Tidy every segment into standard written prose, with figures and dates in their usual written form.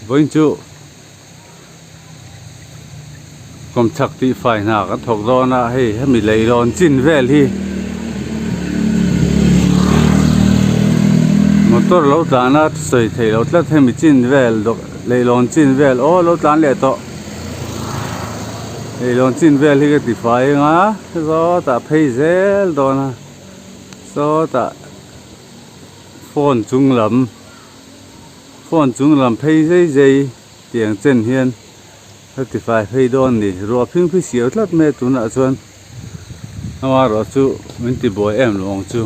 Vawiin chu kawmchhak tih fai hna kan thawk dawn a hei hemi leilawn chin vel hi motor lo tlan a sawi theih loh tlat hemi chin vel leilawn chin vel aw lo tlan leh tawh leilawn chin vel hi ka ti fai ang a sawtah phei zel dawn a sawtah phone chung lam. Phone chung lam phei zei zei tiang chen hian a ti fai phei dawn ni. Ruah phing phi siau tlat mai a tunah chuan amaherawh chu min ti buai em lo ang chu.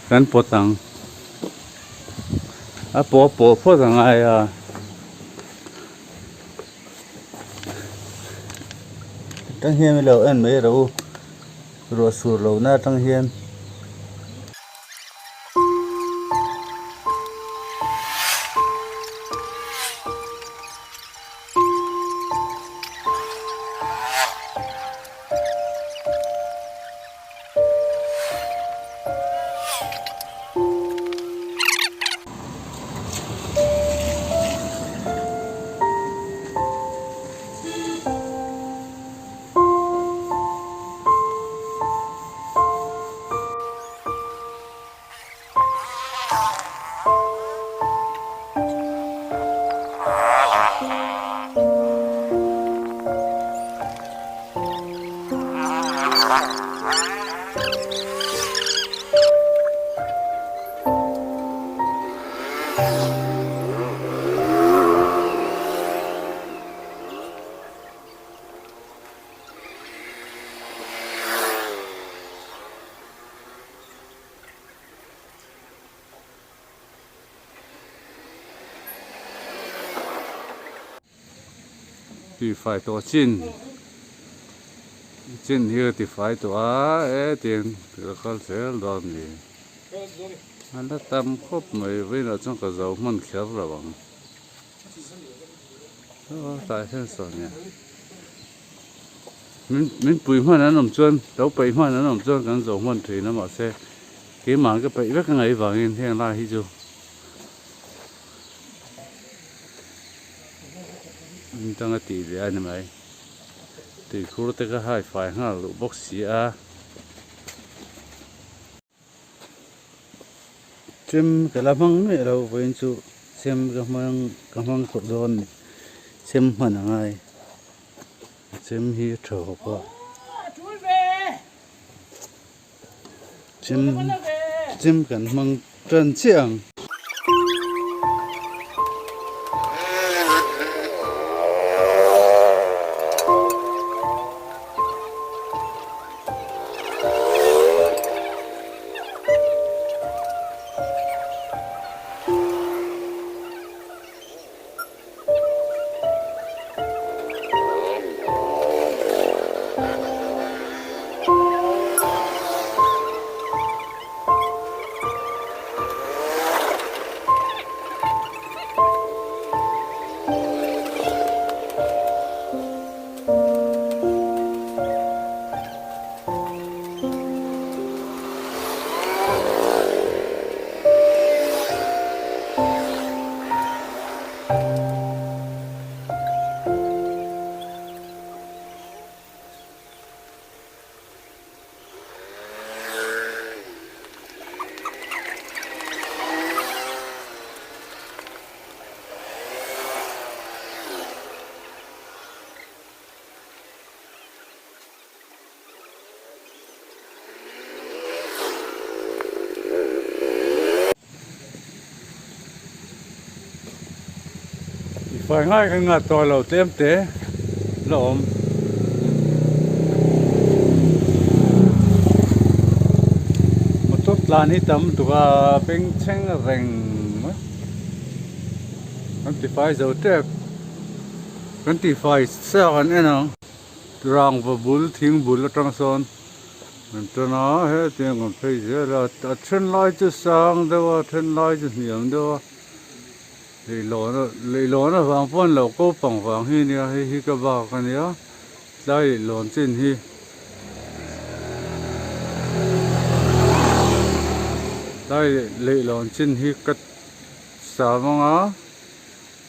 Kan pawt ang. A pawh pawh phawt a ngai a. Tang hian min lo en mai rawh u. Ruah sur lohna atang hian. Tifai tawh chin chin hi a tifai tawh a e tiin ka kal zel dawn a ni a la tam khawp mai vawiinah chuan ka zo hman kher lo ang. Tah hian sawn nia min min pui hman an awm chuan lo peih hman an awm chuan kan zo hman thin a mahse keimah ka peih vek a ngaih vangin heng lai hi chu an tang a tih ve a ni mai tuikhur te kha hai fai nghal luh bawk si a. Chem ka la hmang miah lo vawiin chu chem ka hmang ka hmang tawh dawn a ni chem hman a ngai chem hi a tha khawp a chem chem kan hmang tan chiah ang. Fai ngai ka ngah tawh lo tlem te la awm. Motor tlan hi tam tuk a bengchheng reng mai. Kan tifai zo tep. Kan tihfai chiah kan en ang rangva bul thing bul atang sawn kan tan a hetiang kan phei zel a a then lai chu sang deuh a then lai chu hniam deuh a leihlawn a leihlawn avang pawh an lo ko pang vang hi ania hei hi ka bak ania tlai leihlawn chin hi. Tlai leihlawn chin hi ka. sam anga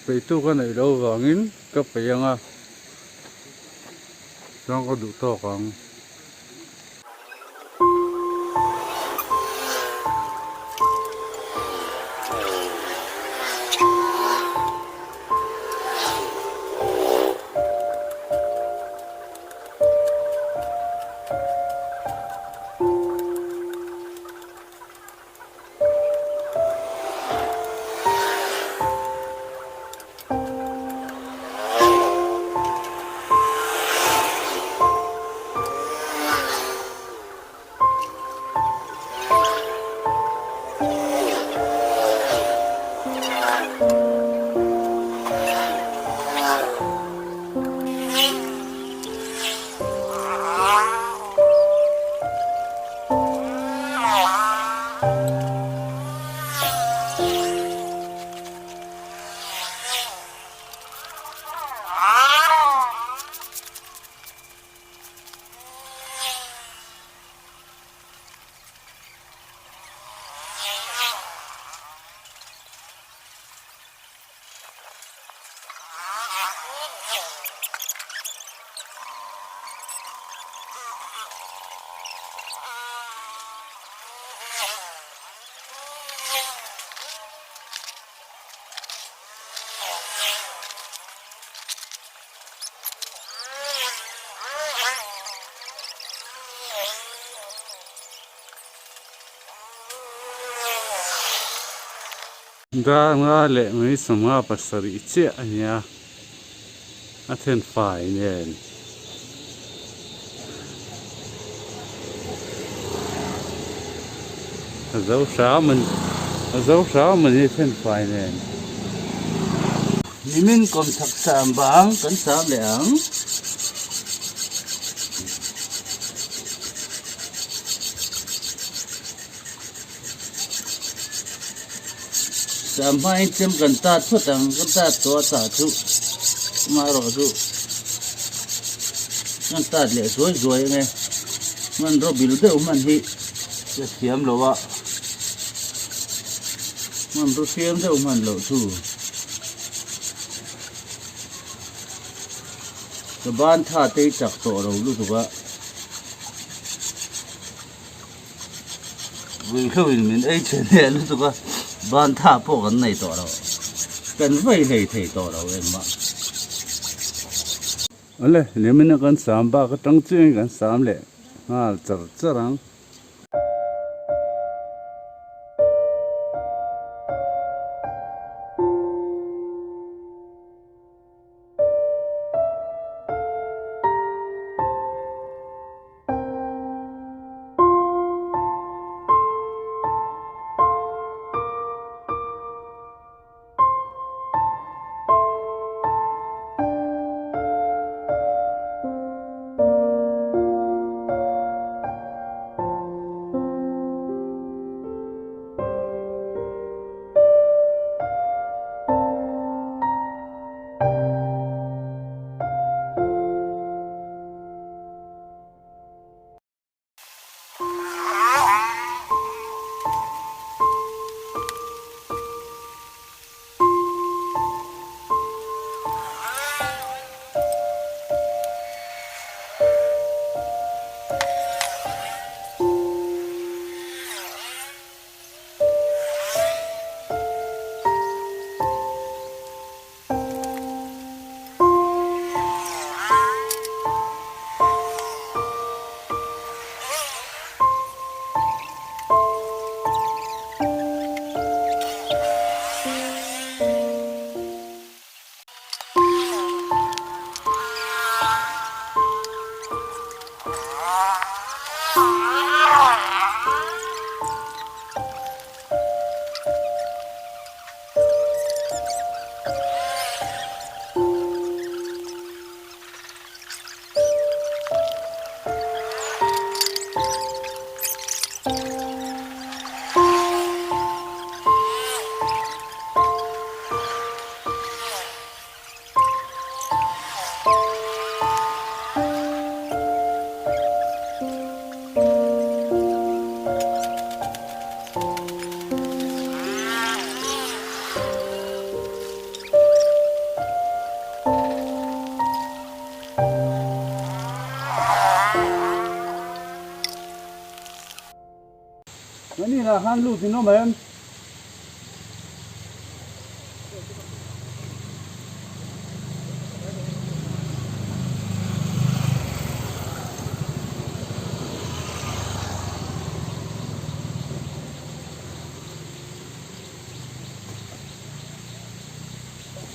peihtu ka neih loh vangin ka peih anga chuan ka duh tawk ang. Danga leh mai sangha pasarih chiah a nia a then fai nen. A zo hram a ni a zo hram a ni then fai nen. Nimin kawmchhak sam bang kan sam leh ang. Sam hmain chem kan tat phawt ang kan tat tawh a tah chu amaherawhchu kan tat leh zuai zuai ang e hmanraw bil deuh hman hi ka thiam lo a hmanraw fiam deuh hman loh chu ka ban tha te hi chak tawh lo lutuk a. Ruihhlo in min ei chhe hneh lutuk a, ban tha pawh kan nei tawh lo, kan vei hlei thei tawh lo engmah. Awle, nimin a kan sam bak atang chiangin kan sam leh nghal char char ang. ah khan lut in awm em?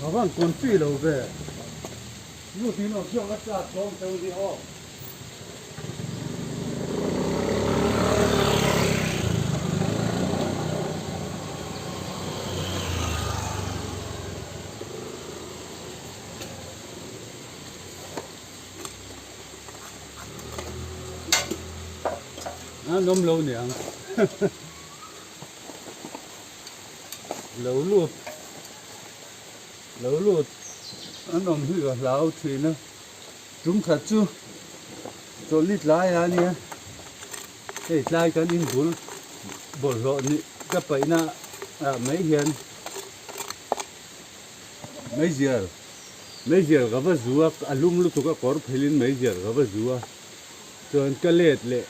A van confi lo ve. Lut in awm chuan ka chat dawn teuh nia aw. An awm lo niang. Lo lut lo lut an awm hi ka hlau thin a. Tum khat chu chawlhni tlai a nia, hei tlai kan inbul bawlhhlawh nih ka paihna ah mai hian meizial meizial ka va zu a, a lum lutuk a kawr phelhin meizial ka va zu a, chuan ka let leh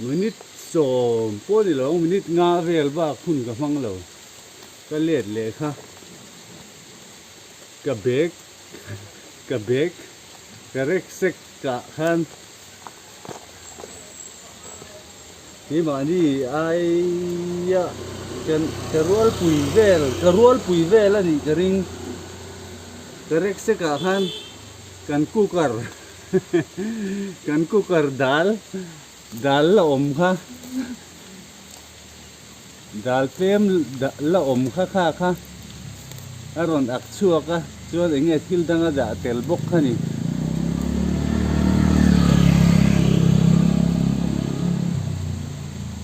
minute sawm pawh ni lo ang minute nga vel bak hun ka hmang lo, ka let leh kha ka bag. Ka bag ka rek sek kah khan keimahni aia kan ka rualpui vel ka rualpui vel a nih ka ring ka rek sek ah khan kan cooker kan cooker dal dal la awm kha Dal tlem la awm kha kha kha a rawn ak chhuak a, chuan eng nge thil dang a dah tel bawk kha ni.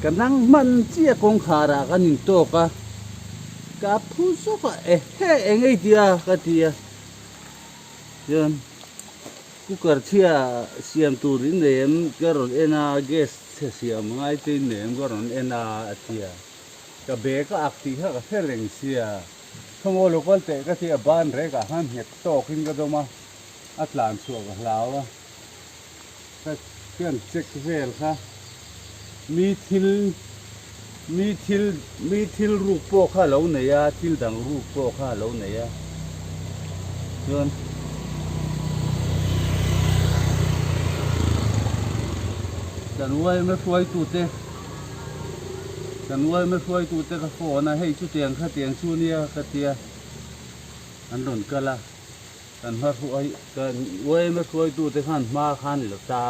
Ka nang hman chiah kawngkhar ah kan intawk a, ka phu zawk a, ehe eng ei tia ka ti a, chuan cooker chhia siam tur in nei em ka rawn en a gas Chhe siam ngai te in nem ka rawn en a a ti a, ka bag a ak tih kha ka hre reng sia, khawmaw lo kal teh ka ti a, ban rek ah khan nghet tawk in ka dawm a, a tlan chhuah ka hlau a, ka hian check vel kha mi thil mi thil mi thil ruk pawh kha a lo nei a, thil dang ruk pawh kha a lo nei a, chuan. Kan uaima hruaitute kan uaima hruaitute ka phone a hei chutiang khatiang chu nia ka tia an rawn kal a kan hma hruai kan uaima hruaitute khan hma khan la ta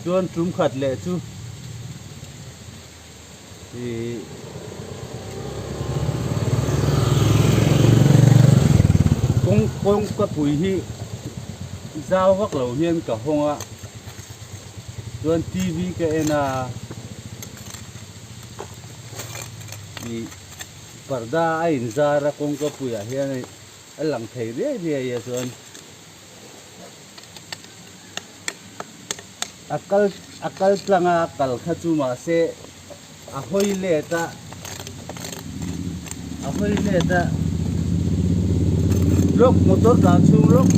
chuan tum khat leh chu Ih kawng kawngka pui hi zau vak lo hian ka hawng a chuan T V ka en a ih parda a inzar a kawngka puiah hian a lang thei riai riai a chuan. A kal a kal tlang a kal kha chu mahse a hawi let a a hawi let a lawk motor tlan chhung lawk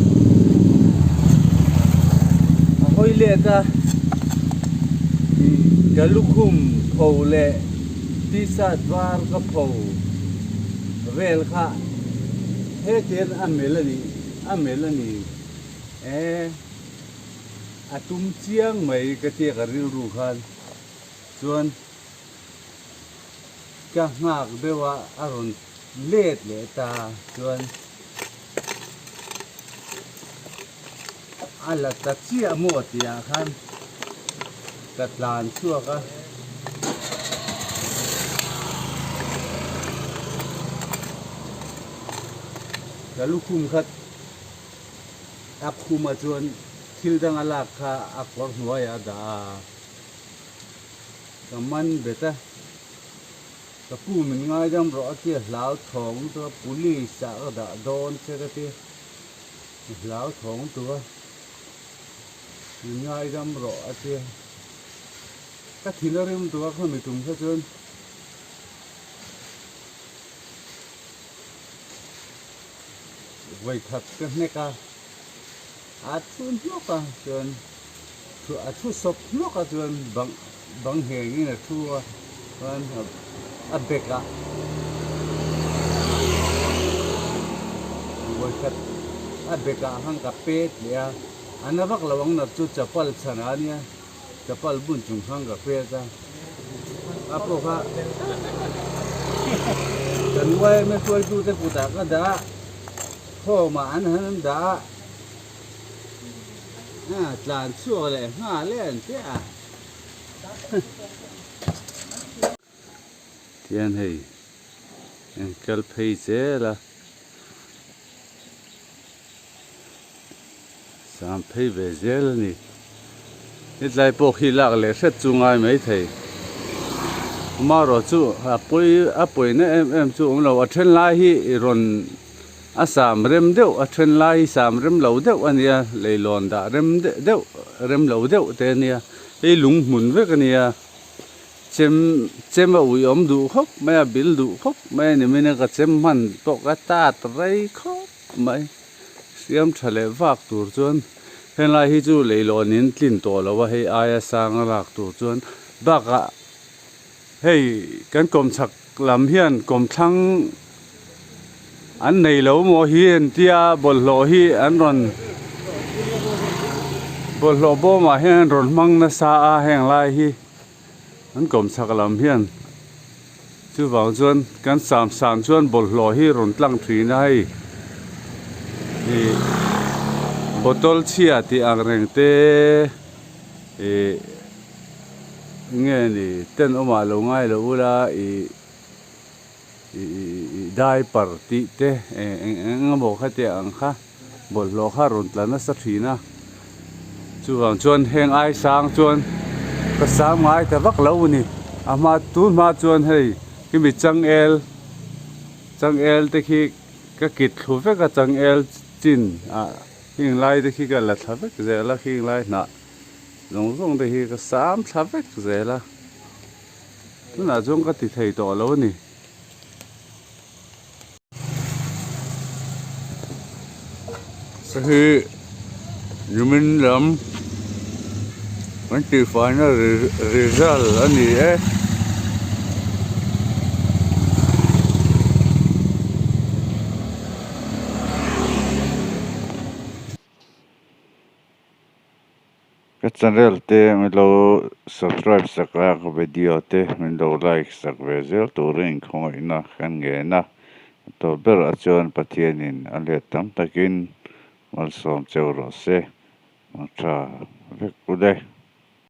a hawi let a ih ka lukhum pho leh t-shirt var ka pho vel kha hetiang a mel a nih. A mel a ni e, a tum chiang mai ka tia ka rilru khan chuan ka nghak deuh a, a rawn let leh ta chuan a la ta chiah maw tih ah khan ka tlan chhuak a. Ka lukhum kha a khumah chuan thil dang a lak kha a kawr hnuaiah a dah a, ka man bet a, ka pu min ngaidam rawh a tia hlau thawng chu a police ah ka dah dawn che ka ti, hlau thawng tu a min ngaidam rawh a tia, ka thin a rim tu a khami tum kha chuan. Vawikhat ka hnek a, a thu hnawk a chuan a thu sawp hnawk a chuan bang bang nghengin a thu a chuan a bag ah vawikhat a bag ah khan ka pet leh a a na vak lo ang nat chu chapal chhan ah ania chapal bun chung khan ka pet a a pawh kha kan yma hruaitute kutah ka dah a form ah an han dah a. A tlan chhuak leh nghal e an ti a tihian hei an kal phei zel a sam phei ve zel a ni hetlai pawh khi lak leh hret chu ngai maithei amaherawhchu a pawi a pawina em em chu awm lo a then lai hi i rawn. A sam rem deuh a then lai hi sam rem lo deuh a nia leilawn dah rem deuh rem lo deuh te a nia hei lung hmun vek a nia chem chem a ui awm duh khawp mai a bil duh khawp mai a ni mai a ka chem hman pawh ka tat rei khawp mai siam tha leh vak tur chuan helai hi chu leilawn in tlin tawh lo a hei aia sang a lak tur chuan bakah hei kan kawmchhak lam hian kawmthlang. An nei lo maw hi an tia bawlhhlawh hi an rawn bawlhhlawh bawmah hian an rawn hmang nasa a heng lai hi an kawm chhak lam hian chuvang chuan kan sam san chuan bawlhhlawh hi rawn tlang thin a hei ih bottle chhia tih ang reng te ih nge ni tenawmah lo ngai lo ula ih. Ih diaper tih te eng eng eng emaw kha te ang kha bawlhhlawh kha rawn tla nasa thin a chuvang chuan heng ai sang chuan ka sam ngai ta vak lo a ni a hma tun hma chuan hei khimi changel changel te khi ka kit thlu vek a changel chin ah heng lai te khi ka la thla vek zel a khing lai hnah zawng zawng te hi ka sam thla vek zel a. Tunah chuan ka ti thei tawh lo a ni. Hei hi nimin lam kan tihfaina result a ni e. Ka channel te min lo subscribe sak a ka video te min lo like sak ve zel turin inkhawngaihna kan ngen a tawp berah chuan Pathianin a let tam takin malsawm cheu rawh se a tha vek u le.